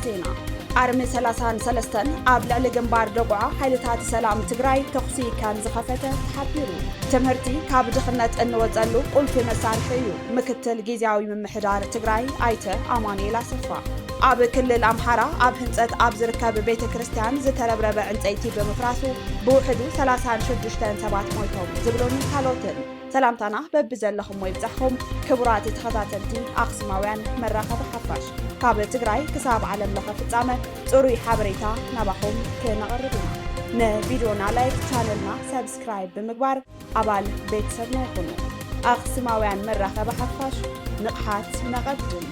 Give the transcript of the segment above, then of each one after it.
ዜና። ኣርሚ ሰላሳን ሰለስተን ኣብ ልዕሊ ግንባር ደጉዓ ሓይልታት ሰላም ትግራይ ተኹሲ ከም ዝኸፈተ ተሓቢሩ። ትምህርቲ ካብ ድኽነት እንወፀሉ ቁልፊ መሳርሒ እዩ፣ ምክትል ግዝያዊ ምምሕዳር ትግራይ ኣይተ ኣማኑኤል ኣሰፋ። ኣብ ክልል ኣምሓራ ኣብ ህንፀት ኣብ ዝርከብ ቤተ ክርስቲያን ዝተረብረበ ዕንፀይቲ ብምፍራሱ ብውሕዱ ሰላሳን ሽዱሽተን ሰባት ሞይቶም ዝብሉን ካልኦትን። ሰላምታና በብዘለኹሞ ይብጻሕኹም ክቡራት ተኸታተልቲ ኣኽሱማውያን መራኸቢ ሓፋሽ። ካብ ትግራይ ክሳብ ዓለም ለኸ ፍጻመ ጽሩይ ሓበሬታ ናባኹም ክነቕርብ ኢና። ንቪድዮና ላይክ፣ ቻነልና ሰብስክራይብ ብምግባር ኣባል ቤተሰብና ይኹኑ። ኣኽሱማውያን መራኸቢ ሓፋሽ፣ ንቕሓት ነቐድም።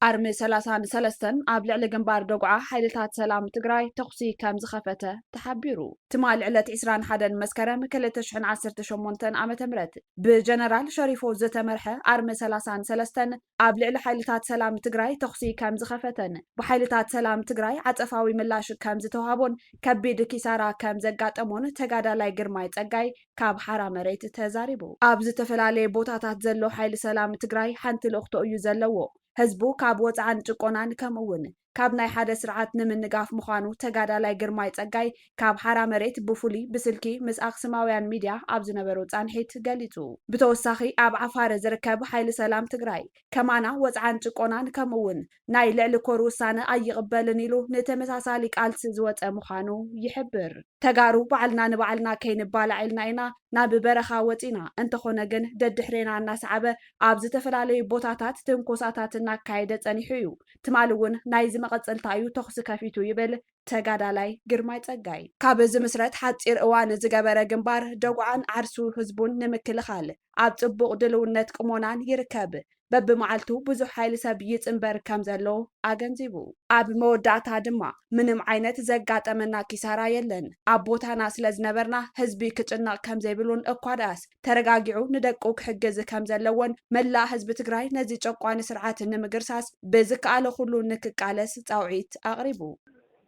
ኣርሚ ሰላሳን ሰለስተን ኣብ ልዕሊ ግንባር ደጉዓ ሓይልታት ሰላም ትግራይ ተኹሲ ከም ዝኸፈተ ተሓቢሩ። ትማሊ ዕለት ዕስራን ሓደን መስከረም ክልተ ሽሕን ዓሰርተ ሸሞንተን ዓመተ ምህረት ብጀነራል ሸሪፎ ዝተመርሐ ኣርሚ ሰላሳን ሰለስተን ኣብ ልዕሊ ሓይልታት ሰላም ትግራይ ተኹሲ ከም ዝኸፈተን ብሓይልታት ሰላም ትግራይ ዓጸፋዊ ምላሽ ከም ዝተውሃቦን ከቢድ ኪሳራ ከም ዘጋጠሞን ተጋዳላይ ግርማይ ጸጋይ ካብ ሓራ መሬት ተዛሪቡ። ኣብ ዝተፈላለየ ቦታታት ዘሎ ሓይሊ ሰላም ትግራይ ሓንቲ ልእኽቶ እዩ ዘለዎ። ህዝቡ ካብ ወጽዓን ጭቆናን ከምኡ እውን ካብ ናይ ሓደ ስርዓት ንምንጋፍ ምዃኑ ተጋዳላይ ግርማይ ጸጋይ ካብ ሓራ መሬት ብፍሉይ ብስልኪ ምስ ኣኽስማውያን ሚድያ ኣብ ዝነበሮ ጻንሒት ገሊጹ። ብተወሳኺ ኣብ ዓፋር ዝርከብ ሓይሊ ሰላም ትግራይ ከማና ወጽዓን ጭቆናን ከምኡ እውን ናይ ልዕሊ ኮር ውሳነ ኣይቕበልን ኢሉ ንተመሳሳሊ ቃልሲ ዝወጸ ምዃኑ ይሕብር። ተጋሩ ባዕልና ንባዕልና ከይንባላዕ ኢልና ኢና ናብ በረኻ ወጺና። እንተኾነ ግን ደድሕሬና እናሰዓበ ኣብ ዝተፈላለዩ ቦታታት ትንኮሳታት እናካየደ ጸኒሑ እዩ። ትማሊ እውን ናይዚ መቐጸልታ እዩ ተኹሲ ከፊቱ ይብል ተጋዳላይ ግርማይ ጸጋይ። ካብ ዝምስረት ሓጺር እዋን ዝገበረ ግንባር ደጉዓን ዓርሱ ህዝቡን ንምክልኻል ኣብ ጽቡቕ ድልውነት ቅሞናን ይርከብ። በብመዓልቱ ብዙሕ ሓይሊ ሰብ ይጽንበር ከም ዘሎ ኣገንዚቡ። ኣብ መወዳእታ ድማ ምንም ዓይነት ዘጋጠመና ኪሳራ የለን። ኣብ ቦታና ስለ ዝነበርና ህዝቢ ክጭነቕ ከም ዘይብሉን እኳ ደኣስ ተረጋጊዑ ንደቁ ክሕግዝ ከም ዘለዎን መላእ ህዝቢ ትግራይ ነዚ ጨቋኒ ስርዓት ንምግርሳስ ብዝከኣሎ ኩሉ ንክቃለስ ጻውዒት ኣቕሪቡ።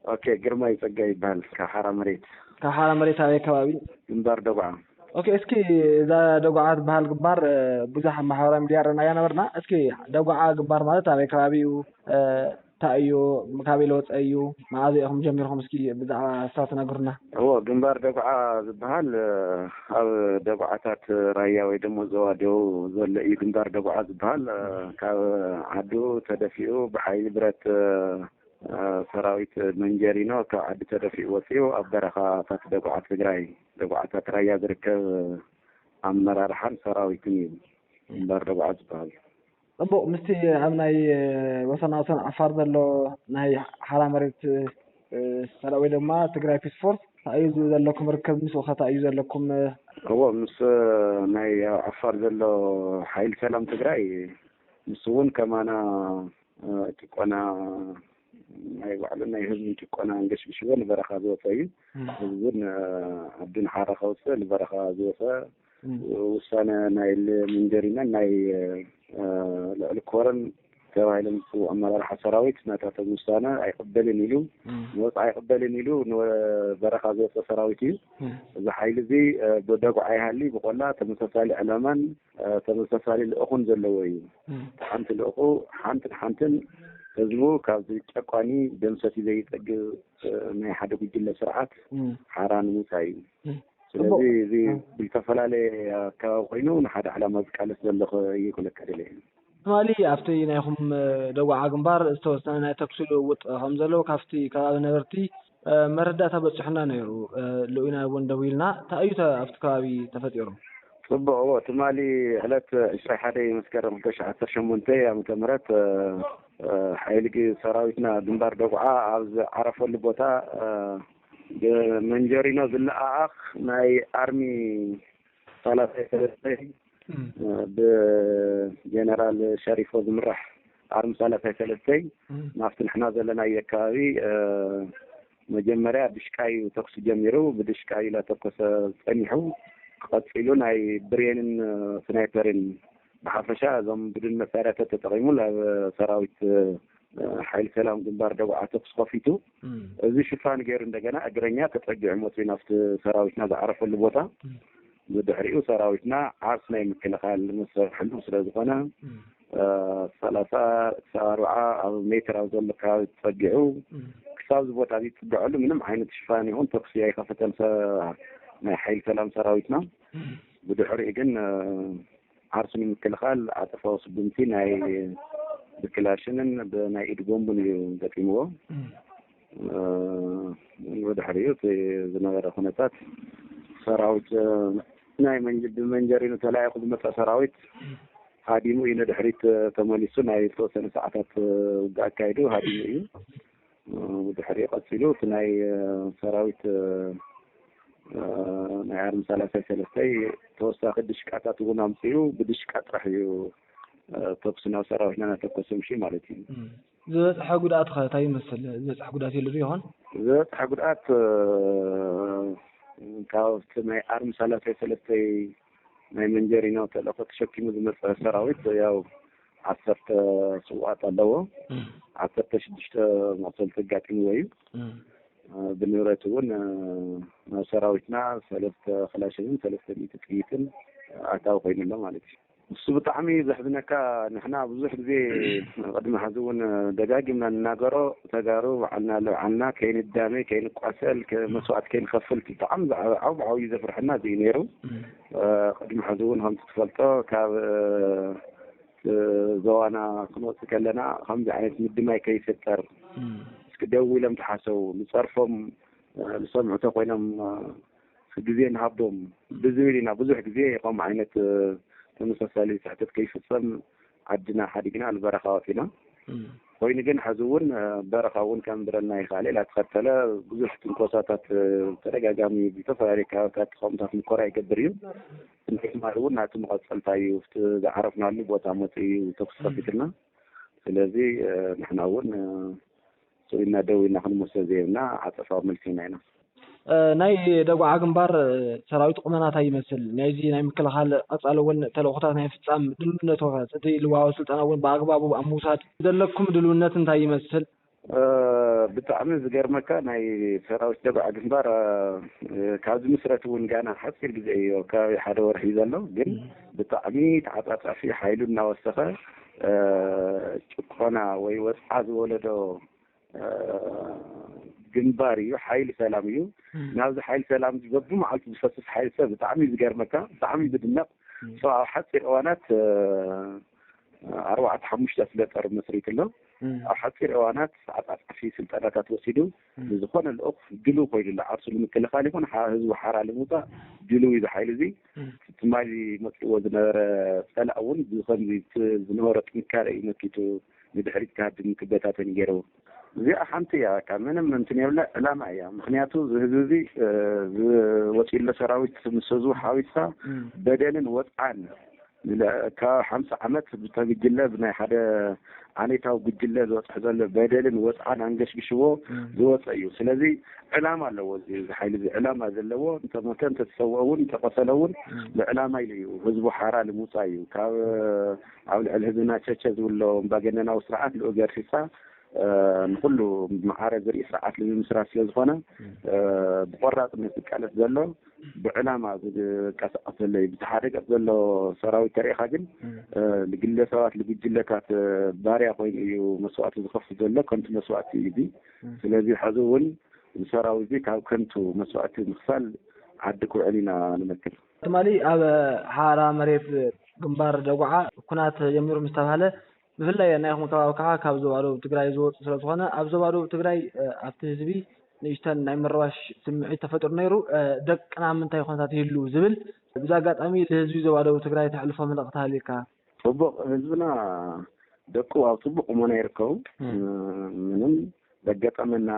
ኦኬ፣ ግርማይ ጸጋይ ይበሃል። ካብ ሓራ መሬት። ካብ ሓራ መሬት ኣበይ ከባቢ? ግንባር ደጉዓ። ኦኬ፣ እስኪ እዛ ደጉዓ ትበሃል ግንባር ብዙሕ ኣብ ማሕበራዊ ሚድያ ረኣያ ነበርና። እስኪ ደጉዓ ግንባር ማለት ኣበይ ከባቢ እዩ? እንታይ እዩ? ካበይ ለወፀ እዩ? መዓዝ ኢኹም ጀሚርኩም? እስኪ ብዛዕባ እሳ ትነግሩና። እዎ፣ ግንባር ደጉዓ ዝበሃል ኣብ ደጉዓታት ራያ ወይ ደሞ ዞባ ደቡብ ዘሎ እዩ። ግንባር ደጉዓ ዝበሃል ካብ ዓዱ ተደፊኡ ብሓይሊ ብረት ሰራዊት መንጀሪኖ ካብ ዓዲ ተደፊኡ ወፂኡ ኣብ በረኻታት ደጉዓ ትግራይ፣ ደጉዓታት ራያ ዝርከብ ኣመራርሓን ሰራዊትን እዩ ግንባር ደጉዓ ዝበሃል። ፅቡቕ፣ ምስቲ ኣብ ናይ ወሰና ወሰን ዓፋር ዘሎ ናይ ሓራ መሬት ሰራዊት ወይ ድማ ትግራይ ፒስ ፎርስ እንታይ እዩ ዘለኩም ርክብ? ምስኡ ከ እንታይ እዩ ዘለኩም? እዎ፣ ምስ ናይ ኣብ ዓፋር ዘሎ ሓይሊ ሰላም ትግራይ ምስ እውን ከማና ጭቆና ናይ ባዕሉ ናይ ህዝቢ ጭቆና ኣንገሽግሽዎ ንበረኻ ዝወፀ እዩ። ህዝቢ እውን ዓዱ ንሓራ ከውፅእ ንበረኻ ዝወፀ ውሳነ ናይ መንጀሪኖን ናይ ልዕሊ ኮርን ተባሂሎም ዝፅውዑ ኣመራርሓ ሰራዊት ናታቶም ውሳነ ኣይቕበልን ኢሉ ንወፃ ኣይቕበልን ኢሉ ንበረኻ ዝወፀ ሰራዊት እዩ። እዚ ሓይሊ እዚ ብደጉዓ ይሃሊ ብቆላ ተመሳሳሊ ዕላማን ተመሳሳሊ ልእኹን ዘለዎ እዩ። ሓንቲ ልእኹ ሓንትን ሓንትን ህዝቡ ካብዚ ጨቋኒ ደምሰስ እዩ ዘይጠግብ ናይ ሓደ ጉጅለ ስርዓት ሓራ ንምውፃእ እዩ። ስለዚ እዚ ብዝተፈላለየ ኣከባቢ ኮይኑ ንሓደ ዕላማ ዝቃለስ ዘሎ እዩ ክብለካ ደልየ። ትማሊ ኣብቲ ናይኹም ደጉዓ ግንባር ዝተወሰነ ናይ ተኩሲ ልውውጥ ከም ዘሎ ካብቲ ከባቢ ነበርቲ መረዳእታ በፂሑና ነይሩ። ልኡይና እውን ደዊልና እንታይ እዩ ኣብቲ ከባቢ ተፈጢሩ? ፅቡቕ እዎ፣ ትማሊ ዕለት ዕስራ ሓደ መስከረም ክልተ ሺሕ ዓሰርተ ሸሞንተ ዓመተ ምህረት ሓይሊ ሰራዊትና ግንባር ደጉዓ ኣብ ዝዓረፈሉ ቦታ መንጀሪኖ ዝለኣኣኽ ናይ ኣርሚ ሳላሳይ ሰለስተይ ብጀነራል ሸሪፎ ዝምራሕ ኣርሚ ሳላሳይ ሰለስተይ ናብቲ ንሕና ዘለናዮ ከባቢ መጀመርያ ድሽቃ እዩ ተኩሲ ጀሚሩ። ብድሽቃ እዩ ላተኮሰ ጸኒሑ። ቀጺሉ ናይ ብሬንን ስናይፐርን ብሓፈሻ እዞም ብዱን መሳርያታት ተጠቒሙ ናብ ሰራዊት ሓይሊ ሰላም ግንባር ደጉዓ ተኩሲ ከፊቱ። እዚ ሽፋን ገይሩ እንደገና እግረኛ ተጸጊዑ መጺኡ ናብቲ ሰራዊትና ዝዓረፈሉ ቦታ። ብድሕሪኡ ሰራዊትና ዓርስ ናይ ምክልኻል መሰርሕሉ ስለ ዝኾነ፣ እ፣ ሰላሳ ክሳብ ኣርብዓ ኣብ ሜትር ኣብ ዘሎ ከባቢ ተጸጊዑ ክሳብ እዚ ቦታ እዚ ዝጽግዐሉ ምንም ዓይነት ሽፋን ይኹን ተኩሲ ኣይኸፈተን ሰ-፣ ናይ ሓይሊ ሰላም ሰራዊትና። ብድሕሪኡ ግን፣ እ፣ ዓርሱ ንምክልኻል ዓጸፋዊ ስጉምቲ ናይ ብክላሽንን ብናይ ኢድ ቦምብን እዩ ገጢምዎ። እ፣ ብድሕሪኡ እቲ ዝነበረ ኩነታት ሰራዊት፣ እ፣ ናይ መንጅ-፣ ብመንጀሪኑ ተላኢኹ ዝመጸ ሰራዊት ሃዲሙ እዩ ንድሕሪት ተመሊሱ ናይ ዝተወሰነ ሰዓታት ውግእ ኣካይዱ ሃዲሙ እዩ። እ፣ ብድሕሪኡ ቀጺሉ እቲ ናይ፣ እ፣ ሰራዊት፣ እ፣ እ፣ ናይ ኣርሚ ሰላሳ ሰለስተ ተወሳኺ ድሽቃታት እውን ኣምጺኡ ብድሽቃ ጥራሕ እዩ፣ እ፣ ተኩሲ ናብ ሰራዊትና እናተኮሰ ምሽ ማለት እዩ። ዝበፅሐ ጉድኣት ኸ እንታይ ይመስል? ዝበፅሐ ጉድኣት የሉ ዶ ይኾን? ዝበፅሐ ጉድኣት፣ እ፣ ካብቲ ናይ ኣርሚ ሰላሳ ሰለስተ ናይ መንጀሪኖ ተልእኾ ተሸኪሙ ዝመፀ ሰራዊት ያው ዓሰርተ ስውኣት ኣለዎ። ዓሰርተ ሽዱሽተ መቕሰልቲ ኣጋጢምዎ እዩ። እ፣ ብንብረት እውን፣ እ፣ ናብ ሰራዊትና ሰለስተ ክላሽንን ሰለስተ ሚእቲ ጥይትን ኣታዊ ኮይኑ ኣሎ ማለት እዩ። እሱ ብጣዕሚ ዘሕዝነካ፣ ንሕና ብዙሕ ግዜ ቅድሚ ሕዚ እውን ደጋጊምና ንናገሮ፣ ተጋሩ ባዕልና ለብዓልና ከይንዳመ፣ ከይንቋሰል፣ ከ-፣ መስዋእቲ ከይንኸፍል ብጣዕሚ ዝዓ-፣ ዓብ-፣ ዓብዩ ዘፍርሐና እዚ እዩ ነይሩ። እ፣ ቅድሚ ሕዚ እውን ከምቲ ትፈልጦ ካብ፣ እ፣ ዞባና ክንወፅእ ከለና ከምዚ ዓይነት ምድማይ ከይፍጠር፣ እስኪ ደው ኢሎም ተሓሰቡ፣ ንፀርፎም፣ እ፣ ዝሰምዑ ተኮይኖም፣ እ፣ ግዜ ንሃቦም ብዝብል ኢና ብዙሕ ግዜ ከምኡ ዓይነት፣ እ፣ ተመሳሳሊ ስሕተት ከይፍፀም ዓድና ሓዲግና ንበረኻ ወፂና። ኮይኑ ግን ሕዚ እውን፣ እ፣ በረኻ እውን ከንብረልና ይኽእል እዩ። እናተኸተለ ብዙሕ ትንኮሳታት፣ እ፣ ተደጋጋሚ ብዝተፈላለዩ ከባብታት ከምኡታት ሙከራ ይገብር እዩ። ትማሊ እውን ናቱ መቐፀልታ እዩ። ኣብቲ ዝዓረፍናሉ ቦታ መፂኡ እዩ ተኩሲ ከፊቱልና። ስለዚ፣ እ፣ ንሕና እውን፣ እ፣ ስቕ ኢልና ደው ኢልና ክንመልሶ ዘይብልና ዓጸፋዊ መልሲ ኢና ኢና። እ፣ ናይ ደጉዓ ግንባር፣ እ፣ ሰራዊት ቁመና እንታይ ይመስል? ናይዚ ናይ ምክልኻል ቀጻሊ እውን ተልእኾታት ናይ ፍጻም ድልውነቱ ኸ? እቲ ልዋዊ ስልጠና እውን ብኣግባቡ ኣብ ምውሳድ ዘለኩም ድልውነት እንታይ ይመስል? እ፣ ብጣዕሚ ዝገርመካ ናይ ሰራዊት ደጉዓ ግንባር፣ እ፣ ካብ ዝምስረት እውን ጋና ሓጺር ግዜ እዩ፣ ኣብ ከባቢ ሓደ ወርሒ እዩ ዘሎ። ግን ብጣዕሚ ተዓጻጻፊ ሓይሉ እናወሰኸ፣ እ፣ ጭቆና ወይ ወጽዓ ዝወለዶ፣ እ፣ ግንባር እዩ፣ ሓይሊ ሰላም እዩ። ናብዚ ሓይሊ ሰላም በብመዓልቱ ዝፈስስ ሓይሊ ሰብ ብጣዕሚ እዩ ዝገርመካ፣ ብጣዕሚ እዩ ዝድነቕ። ሶ ኣብ ሓጺር እዋናት፣ እ፣ ኣርባዕተ ሓሙሽተ ስለ ጦር መስሪቱ ኣሎ። ኣብ ሓጺር እዋናት ተዓጻጻፊ ስልጠናታት ወሲዱ፣ ንዝኾነ ልኡኽ ድልው ኮይኑ ኣሎ። ዓርሱ ንምክልኻል ይኹን ሓ-፣ ህዝቡ ሓራ ንምውጻእ ድልው እዩ እዚ ሓይሊ እዚ። ትማሊ መጺእዎ ዝነበረ ጸላእ እውን ብኸምዚ እቲ ዝነበሮ ጥንካረ እዩ መኪቱ ንድሕሪት ክሃድም ክበታተን ገይርዎ። እዚኣ ሓንቲ እያ፣ ካብ ምንም እንትን የብላ ዕላማ እያ። ምክንያቱ እዚ ህዝቢ እዚ፣ እ፣ ዝወፂኡ ዘሎ ሰራዊት ምስ ህዝቡ ሓዊስካ በደልን ወፅዓን ንለ-፣ ካብ ሓምሳ ዓመት ብተግጅለ ብናይ ሓደ ዓሌታዊ ጉጅለ ዝወፅሕ ዘሎ በደልን ወፅዓን ኣንገሽግሽዎ ዝወፀ እዩ። ስለዚ ዕላማ ኣለዎ። እዚ፣ እዚ ሓይሊ እዚ ዕላማ ዘለዎ፣ እንተሞተ፣ እንተተሰወአ እውን፣ እንተቆሰለ እውን ብዕላማ ኢሉ እዩ። ህዝቡ ሓራ ንምውፃእ እዩ። ካብ ኣብ ልዕሊ ህዝብና ቸቸ ዝብሎ ኣምባገነናዊ ስርዓት ልኡ ገርሲሳ፣ እ፣ ንኩሉ ብማዕረ ዝርኢ ስርዓት ንምምስራት ስለ ዝኾነ፣ እ፣ ብቆራፅነት ዝቃለስ ዘሎ፣ ብዕላማ ዝንቀሳቐስ ዘሎ እዩ። ብቲ ሓደ ገፅ ዘሎ ሰራዊት ተሪኢኻ ግን፣ እ፣ ንግለሰባት፣ ንጉጅለታት፣ እ፣ ባርያ ኮይኑ እዩ መስዋእቲ ዝኸፍል ዘሎ፣ ከንቱ መስዋእቲ እዩ እዚ። ስለዚ ሕዚ እውን እዚ ሰራዊት እዚ ካብ ከንቱ መስዋእቲ ምኽፋል ዓዲ ክውዕል ኢና ንመክር። ትማሊ ኣብ ሓራ መሬት ግንባር ደጉዓ ኩናት ጀሚሩ ምስ ተባህለ፣ ብፍላይ ናይኹም ከባቢ ከዓ ካብ ዞባ ደቡብ ትግራይ ዝወፁ ስለ ዝኾነ፣ ኣብ ዞባ ደቡብ ትግራይ፣ እ፣ ኣብቲ ህዝቢ ንእሽተን ናይ ምርባሽ ስምዒት ተፈጢሩ ነይሩ። እ፣ ደቅና ኣብ ምንታይ ኩነታት ይህልው ዝብል፣ ብዚ ኣጋጣሚ ንህዝቢ ዞባ ደቡብ ትግራይ ተሕልፎ መልእኽቲ ሃልዩካ? ፅቡቕ፣ ህዝብና ደቁ ኣብ ፅቡቕ ቁመና ይርከቡ። እ። እ፣ ምንም ዘጋጠመና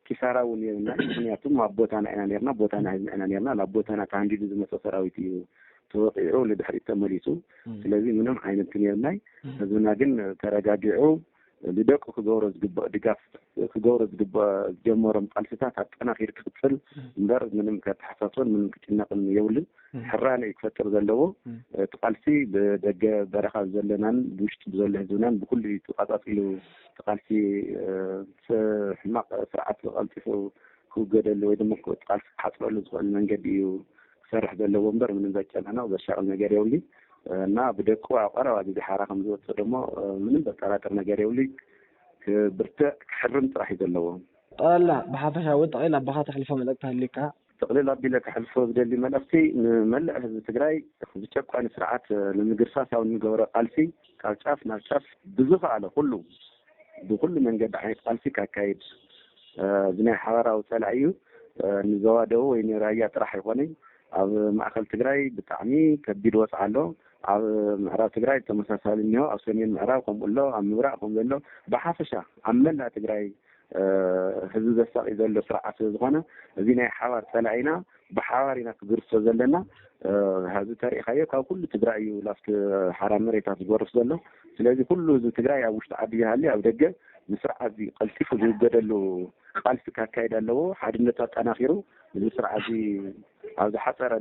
ኪሳራ እውን የብልና። ምክንያቱም ኣብ ቦታና ኢና ነርና፣ ቦታና ሒዝና ኢና ነርና። ናብ ቦታና ተሃንዲዱ ዝመፀ ሰራዊት እዩ ተወቂዑ ንድሕሪት ተመሊሱ። እ። ስለዚ ምንም ዓይነት እንትን የብልናይ። እ። ህዝብና ግን ተረጋጊዑ ንደቁ ክገብሮ ዝግባእ ድጋፍ፣ ክገብሮ ዝግባእ ዝጀመሮም ቃልስታት ኣጠናኺሩ ክቕፅል እ። እምበር ምንም ከተሓሳስቦን ምንም ክጭነቕን የብሉን። እ። ሕራነ እዩ ክፈጥር ዘለዎ። እ። እቲ ቃልሲ ብደገ በረኻ ዘለናን ብውሽጢ ብዘሎ ህዝብናን ብኩሉ እዩ ተቋጻጺሉ እቲ ቃልሲ፣ እ፣ ስ-፣ ሕማቕ ስርዓት ቀልጢፉ ክውገደሉ ወይ ድማ እቲ ቃልሲ ክሓጽረሉ ዝኽእል መንገዲ እዩ ክሰርሕ ዘለዎ እምበር ምንም ዘጨናንቕ ዘሻቕል ነገር የብሉን። እና ብደቁ ኣብ ቀረባ ግዜ ሓራ ከም ዝወፅእ ደሞ ምንም ዘጠራጥር ነገር የብሉን። ክብርትዕ ክሕርም ጥራሕ እዩ ዘለዎ። ጠቕላላ ብሓፈሻ እውን ጠቕሊል ኣባኻ ተሕልፎ መልእክቲ ሃልዩካ? ጥቕልል ኣቢለ ከሕልፎ ዝደሊ መልእኽቲ ንመላእ ህዝቢ ትግራይ፣ እዚ ጨቋኒ ስርዓት ንምግርሳስ ኣብ እንገብሮ ቃልሲ ካብ ጫፍ ናብ ጫፍ ብዝኸኣለ ኩሉ ብኩሉ መንገዲ ዓይነት ቃልሲ ካካይድ፣ እዚ ናይ ሓባራዊ ፀላኢ እዩ። ንዞባ ደቡብ ወይ ንራያ ጥራሕ ኣይኮነይ፣ ኣብ ማእኸል ትግራይ ብጣዕሚ ከቢድ ወፅዓ ኣሎ። ኣብ ምዕራብ ትግራይ ተመሳሳሊ እኒሆ፣ ኣብ ሰሜን ምዕራብ ከምኡ ኣሎ፣ ኣብ ምብራቕ ከምኡ ዘሎ፣ ብሓፈሻ ኣብ መላእ ትግራይ ህዝቢ ዘሳቂ ዘሎ ስርዓት ስለ ዝኾነ፣ እዚ ናይ ሓባር ፀላኢና ብሓባር ኢና ክግርሶ ዘለና። ሀዚ ተሪእኻዮ ካብ ኩሉ ትግራይ እዩ ላፍቲ ሓራ መሬታት ዝጎርስ ዘሎ። ስለዚ ኩሉ ህዝቢ ትግራይ ኣብ ውሽጢ ዓዲ ይሃሊ ኣብ ደገ ንስርዓት እዚ ቀልጢፉ ዝውገደሉ ቃልሲ ካካየድ ኣለዎ። ሓድነቱ ኣጠናኺሩ እዚ ስርዓት እዚ ኣብ ዝሓፀረ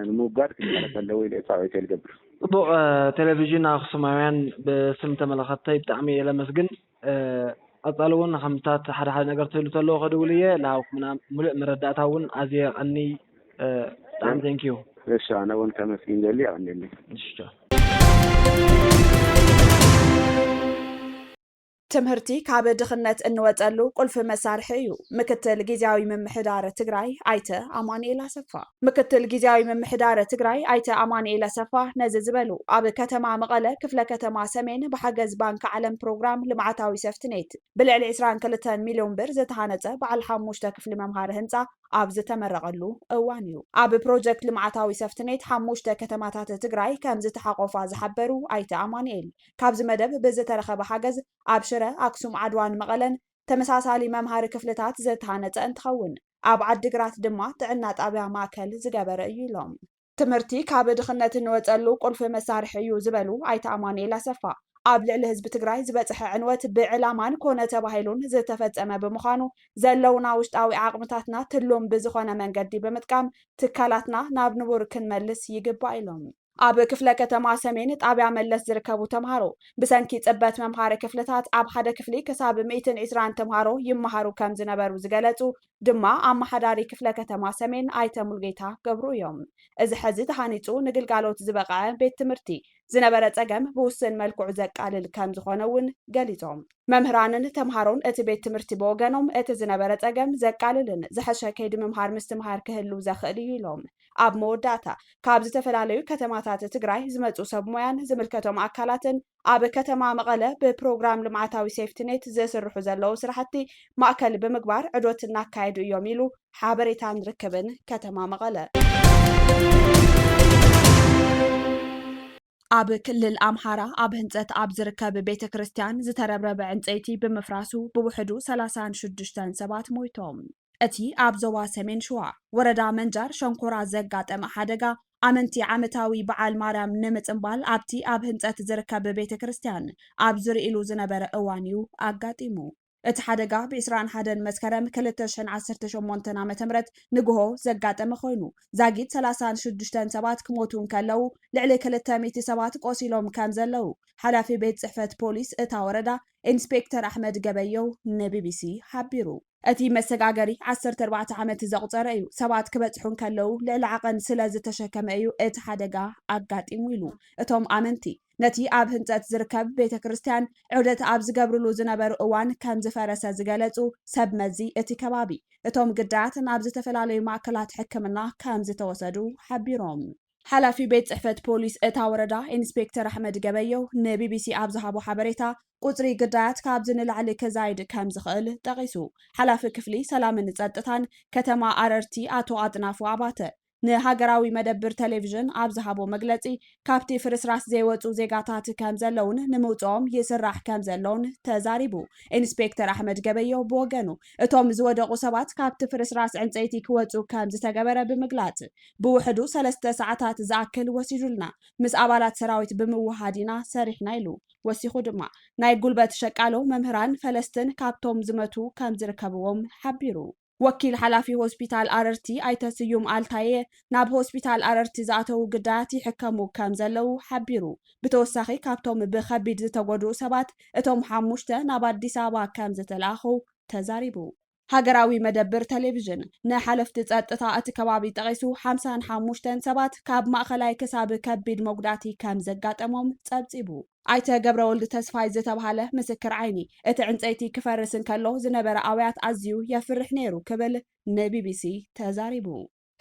ንምውጋድ ክቃለስ ኣለዎ ኢለ ፃውዒት እየ ዝገብር። ፅቡቕ። ቴሌቪዥን ኣክሱማውያን ብስም ተመልኸትተይ ብጣዕሚ እየ ለመስግን። ቀፃሊ እውን ከምታት ሓደ ሓደ ነገር ትህሉ ተለዎ ከድውል እየ። ለሃብኩምና ሙሉእ መረዳእታ እውን ኣዝየ ቀኒ። ብጣዕሚ ቴንኪዩ። እሺ፣ ኣነ እውን ከመስግን ደሊ ኣቀንየለይ። እሺ። ትምህርቲ ካብ ድኽነት እንወፀሉ ቁልፊ መሳርሒ እዩ። ምክትል ግዝያዊ ምምሕዳር ትግራይ ኣይተ ኣማኑኤል ኣሰፋ። ምክትል ግዝያዊ ምምሕዳር ትግራይ ኣይተ ኣማኑኤል ኣሰፋ ነዚ ዝበሉ ኣብ ከተማ መቐለ ክፍለ ከተማ ሰሜን ብሓገዝ ባንክ ዓለም ፕሮግራም ልምዓታዊ ሰፍትኔት ብልዕሊ ዕስራን ክልተን ሚልዮን ብር ዝተሃነፀ በዓል ሓሙሽተ ክፍሊ መምሃሪ ህንፃ ኣብ ዝተመረቐሉ እዋን እዩ። ኣብ ፕሮጀክት ልምዓታዊ ሰፍትኔት ሓሙሽተ ከተማታት ትግራይ ከም ዝተሓቆፋ ዝሓበሩ ኣይተ ኣማኑኤል፣ ካብዚ መደብ ብዝተረኸበ ሓገዝ ኣብ ሽረ፣ ኣክሱም፣ ዓድዋን መቐለን ተመሳሳሊ መምሃሪ ክፍልታት ዝተሃነፀ እንትኸውን፣ ኣብ ዓዲግራት ድማ ጥዕና ጣብያ ማእከል ዝገበረ እዩ ኢሎም። ትምህርቲ ካብ ድኽነት እንወፀሉ ቁልፊ መሳርሒ እዩ ዝበሉ ኣይተ ኣማኑኤል ኣሰፋ፣ ኣብ ልዕሊ ህዝቢ ትግራይ ዝበፅሐ ዕንወት ብዕላማን ኮነ ተባሂሉን ዝተፈፀመ ብምዃኑ፣ ዘለውና ውሽጣዊ ዓቕምታትና ትሉም ብዝኾነ መንገዲ ብምጥቃም ትካላትና ናብ ንቡር ክንመልስ ይግባእ ኢሎም። ኣብ ክፍለ ከተማ ሰሜን ጣብያ መለስ ዝርከቡ ተምሃሮ ብሰንኪ ፅበት መምሃሪ ክፍልታት ኣብ ሓደ ክፍሊ ክሳብ ሚእትን ዕስራን ተምሃሮ ይመሃሩ ከም ዝነበሩ ዝገለፁ ድማ ኣመሓዳሪ ክፍለ ከተማ ሰሜን ኣይተ ሙሉጌታ ገብሩ እዮም። እዚ ሕዚ ተሃኒፁ ንግልጋሎት ዝበቕዐ ቤት ትምህርቲ ዝነበረ ፀገም ብውስን መልክዑ ዘቃልል ከም ዝኾነ እውን ገሊፆም። መምህራንን ተምሃሮን እቲ ቤት ትምህርቲ ብወገኖም እቲ ዝነበረ ፀገም ዘቃልልን ዝሐሸ ከይዲ ምምሃር ምስትምሃር ክህሉ ዘኽእል እዩ ኢሎም። ኣብ መወዳእታ ካብ ዝተፈላለዩ ከተማታት ትግራይ ዝመፁ ሰብ ሞያን ዝምልከቶም ኣካላትን ኣብ ከተማ መቐለ ብፕሮግራም ልምዓታዊ ሴፍትኔት ዝስርሑ ዘለዉ ስራሕቲ ማእከል ብምግባር ዕዶት እናካየዱ እዮም ኢሉ ሓበሬታን ርክብን ከተማ መቐለ። ኣብ ክልል ኣምሓራ ኣብ ህንፀት ኣብ ዝርከብ ቤተ ክርስቲያን ዝተረብረበ ዕንፀይቲ ብምፍራሱ ብውሕዱ ሰላሳን ሽዱሽተን ሰባት ሞይቶም። እቲ ኣብ ዞባ ሰሜን ሽዋ ወረዳ መንጃር ሸንኮራ ዘጋጠመ ሓደጋ ኣመንቲ ዓመታዊ በዓል ማርያም ንምፅምባል ኣብቲ ኣብ ህንፀት ዝርከብ ቤተ ክርስቲያን ኣብ ዝርእሉ ዝነበረ እዋን እዩ ኣጋጢሙ። እቲ ሓደጋ ብ ዕስራን ሓደን መስከረም ክልተ ሽሕን ዓሰርተ ሸሞንተን ዓመተ ምህረት ንግሆ ዘጋጠመ ኮይኑ፣ ዛጊት ሰላሳን ሽዱሽተን ሰባት ክሞቱ እንከለዉ፣ ልዕሊ ክልተ ሚእቲ ሰባት ቆሲሎም ከም ዘለዉ ሓላፊ ቤት ጽሕፈት ፖሊስ እታ ወረዳ ኢንስፔክተር ኣሕመድ ገበየው ንቢቢሲ ሓቢሩ። እቲ መሰጋገሪ ዓሰርተ ኣርባዕተ ዓመት ዘቑጸረ እዩ። ሰባት ክበጽሑ እንከለዉ ልዕሊ ዓቐን ስለ ዝተሸከመ እዩ እቲ ሓደጋ ኣጋጢሙ ኢሉ። እቶም ኣመንቲ ነቲ ኣብ ህንጸት ዝርከብ ቤተ ክርስቲያን ዑደት ኣብ ዝገብርሉ ዝነበሩ እዋን ከም ዝፈረሰ ዝገለጹ ሰብ መዚ እቲ ከባቢ፣ እቶም ግዳያት ናብ ዝተፈላለዩ ማእከላት ሕክምና ከም ዝተወሰዱ ሓቢሮም። ሓላፊ ቤት ጽሕፈት ፖሊስ እታ ወረዳ ኢንስፔክተር ኣሕመድ ገበየው ንቢቢሲ ኣብ ዝሃቦ ሓበሬታ፣ ቁጽሪ ግዳያት ካብዚ ንላዕሊ ክዛይድ ከም ዝኽእል ጠቒሱ። ሓላፊ ክፍሊ ሰላምን ጸጥታን ከተማ ኣረርቲ ኣቶ ኣጥናፉ ኣባተ ንሃገራዊ መደብር ቴሌቪዥን ኣብ ዝሃቦ መግለጺ፣ ካብቲ ፍርስራስ ዘይወጹ ዜጋታት ከም ዘለውን ንምውጽኦም ይስራሕ ከም ዘሎን ተዛሪቡ። ኢንስፔክተር ኣሕመድ ገበዮ ብወገኑ፣ እቶም ዝወደቑ ሰባት ካብቲ ፍርስራስ ዕንጸይቲ ክወጹ ከም ዝተገበረ ብምግላጽ፣ ብውሕዱ ሰለስተ ሰዓታት ዝኣክል ወሲዱልና፣ ምስ ኣባላት ሰራዊት ብምውሃድ ኢና ሰሪሕና ኢሉ። ወሲኹ ድማ፣ ናይ ጉልበት ሸቃሎ፣ መምህራን፣ ፈለስትን ካብቶም ዝመቱ ከም ዝርከብዎም ሓቢሩ። ወኪል ሓላፊ ሆስፒታል ኣረርቲ ኣይተ ስዩም ኣልታየ፣ ናብ ሆስፒታል ኣረርቲ ዝኣተዉ ግዳያት ይሕከሙ ከም ዘለዉ ሓቢሩ። ብተወሳኺ ካብቶም ብኸቢድ ዝተጎድኡ ሰባት እቶም ሓሙሽተ ናብ ኣዲስ ኣበባ ከም ዝተለኣኹ ተዛሪቡ። ሃገራዊ መደብር ቴሌቪዥን ንሓለፍቲ ጸጥታ እቲ ከባቢ ጠቒሱ፣ ሓምሳን ሓሙሽተን ሰባት ካብ ማእኸላይ ክሳብ ከቢድ መጉዳእቲ ከም ዘጋጠሞም ጸብጺቡ። ኣይተ ገብረወልድ ተስፋይ ዝተባህለ ምስክር ዓይኒ፣ እቲ ዕንጸይቲ ክፈርስ እንከሎ ዝነበረ ኣውያት ኣዝዩ የፍርሕ ነይሩ ክብል ንቢቢሲ ተዛሪቡ።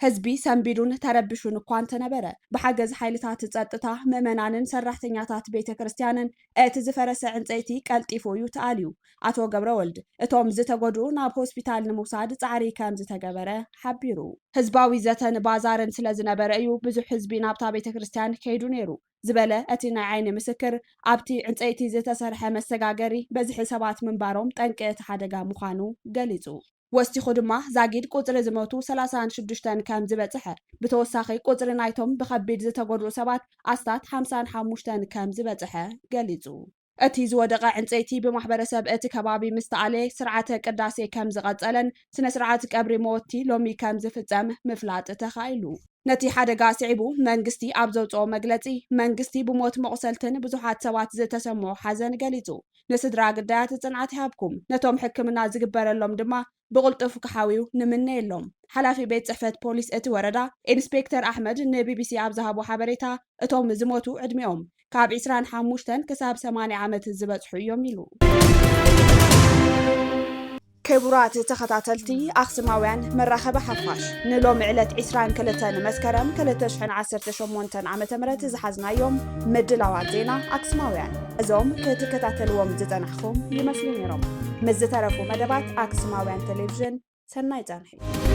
ህዝቢ ሰንቢዱን ተረቢሹን እኳ እንተነበረ፣ ብሓገዝ ሓይልታት ጸጥታ፣ ምእመናንን ሰራሕተኛታት ቤተ ክርስቲያንን እቲ ዝፈረሰ ዕንጸይቲ ቀልጢፉ እዩ ተኣልዩ። ኣቶ ገብረወልድ፣ እቶም ዝተጎድኡ ናብ ሆስፒታል ንምውሳድ ጻዕሪ ከም ዝተገበረ ሓቢሩ። ህዝባዊ ዘተን ባዛርን ስለ ዝነበረ እዩ ብዙሕ ህዝቢ ናብታ ቤተ ክርስቲያን ከይዱ ነይሩ ዝበለ እቲ ናይ ዓይኒ ምስክር፣ ኣብቲ ዕንጸይቲ ዝተሰርሐ መሰጋገሪ በዝሒ ሰባት ምንባሮም ጠንቂ እቲ ሓደጋ ምዃኑ ገሊጹ። ወሲኹ ድማ፣ ዛጊድ ቁጽሪ ዝሞቱ ሰላሳን ሽዱሽተን ከም ዝበጽሐ፣ ብተወሳኺ ቁጽሪ ናይቶም ብኸቢድ ዝተጎድኡ ሰባት ኣስታት ሓምሳን ሓሙሽተን ከም ዝበጽሐ ገሊጹ። እቲ ዝወደቐ ዕንጸይቲ ብማሕበረሰብ እቲ ከባቢ ምስ ተኣለየ፣ ስርዓተ ቅዳሴ ከም ዝቐጸለን ስነ ስርዓት ቀብሪ መወቲ ሎሚ ከም ዝፍጸም ምፍላጥ ተኻኢሉ። ነቲ ሓደጋ ስዒቡ መንግስቲ ኣብ ዘውጽኦ መግለጺ፣ መንግስቲ ብሞት መቑሰልትን ብዙሓት ሰባት ዝተሰምዖ ሓዘን ገሊጹ። ንስድራ ግዳያት ጽንዓት ይሃብኩም፣ ነቶም ሕክምና ዝግበረሎም ድማ ብቕልጡፍ ክሓውዩ ንምነየሎም። ሓላፊ ቤት ጽሕፈት ፖሊስ እቲ ወረዳ ኢንስፔክተር ኣሕመድ ንቢቢሲ ኣብ ዝሃቦ ሓበሬታ፣ እቶም ዝሞቱ ዕድሚኦም ካብ ዒስራን ሓሙሽተን ክሳብ ሰማንያ ዓመት ዝበጽሑ እዮም ኢሉ። ክቡራት ተኸታተልቲ ኣኽስማውያን መራኸቢ ሓፋሽ፣ ንሎሚ ዕለት ዒስራን ክልተን መስከረም ክልተ ሽሕን ዓሰርተ ሸሞንተን ዓመተ ምህረት ዝሓዝናዮም ምድላዋት ዜና ኣክስማውያን፣ እዞም ክትከታተልዎም ዝጸናሕኩም ይመስሉ ነይሮም። ምስ ዝተረፉ መደባት ኣክስማውያን ቴሌቪዥን፣ ሰናይ ጻንሒ።